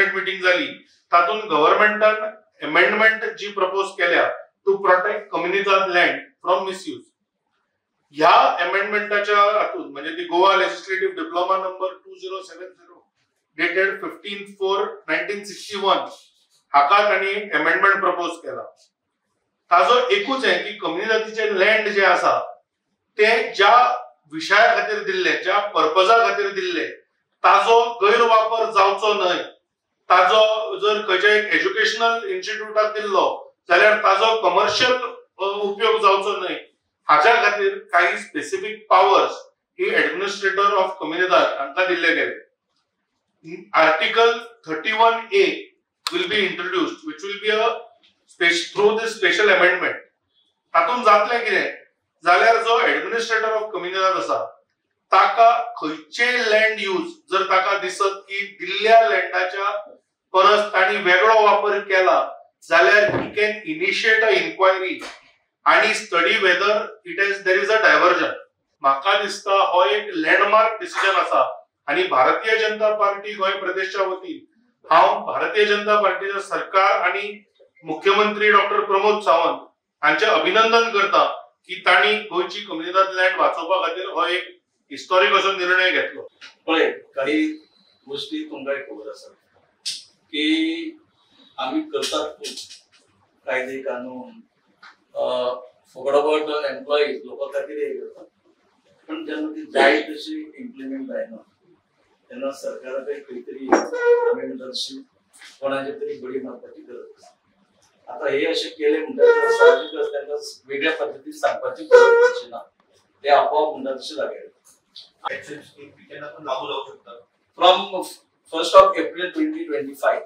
Cabinet meeting जाली तातूंत गव्हर्मेंटान amendment जी प्रपोज केल्या to protect Comunidade land from misuse. ह्या अमेंडमेंटाच्या हातूंत म्हणजे ती Goa legislative diploma number 2070 dated 15/4/1961 हाका तांणी अमेंडमेंट प्रपोज केला. ताजो एकूच आहे की कम्युनिदादीचे लँड जे आसा ते ज्या विशया खातीर दिल्ले, ज्या पर्पजा खातीर दिल्ले ताजो गैरवापर जावचो न्हय. ताजो जर खंयच्या एक एज्युकेशनल इन्स्टिट्यूटाक दिल्लो जाल्यार ताजो कमर्शियल उपयोग जावचो न्हय, हाच्या खातीर काही specific powers he administrator of comunidade हांकां दिल्ले गेले. Article 31A will be introduced, which will be a through this special amendment. तातूंत जातलें कितें जाल्यार जो एडमिनिस्ट्रेटर ऑफ कम्युनिदाद आसा ताका खंयचे लँड यूज जर ताका दिसत की दिल्ल्या लँडाच्या परस तांणी वेगळो वापर केला जाल्यार he can initiate a inquiry आनी study whether it is there is a diversion. म्हाका दिसता हो एक लँडमार्क डिसिजन आसा आनी भारतीय जनता पार्टी गोंय प्रदेशच्या वतीन हांव भारतीय जनता पार्टीच्या सरकार आनी मुख्यमंत्री डॉक्टर प्रमोद सावंत हांचे अभिनंदन करता की तांणी गोंयची कम्युनिदाद लँड वाचोवपा खातीर हो एक हिस्टॉरीक असो निर्णय घेतलो. पळय, काही गोष्टी तुमकांय खबर आसा की आमी करतात खूब कायदे कानून, फॉर एम्प्लॉईज लोकां खातीर हे करतात, पण जेन्ना ती जाय तशी इम्प्लिमेंट जायना तेन्ना सरकाराक खंय तरी आमी म्हणटा तशी कोणाचे तरी बडी मारपाची गरज आसा. आता हे अशें केलें म्हणटा साहजिकच तांकां वेगळ्या पद्दतीन सांगपाची गरज पडची ना, ते आपोआप म्हणटा तशें जाग्यार लागू जावंक शकता. From 1st of April 2025.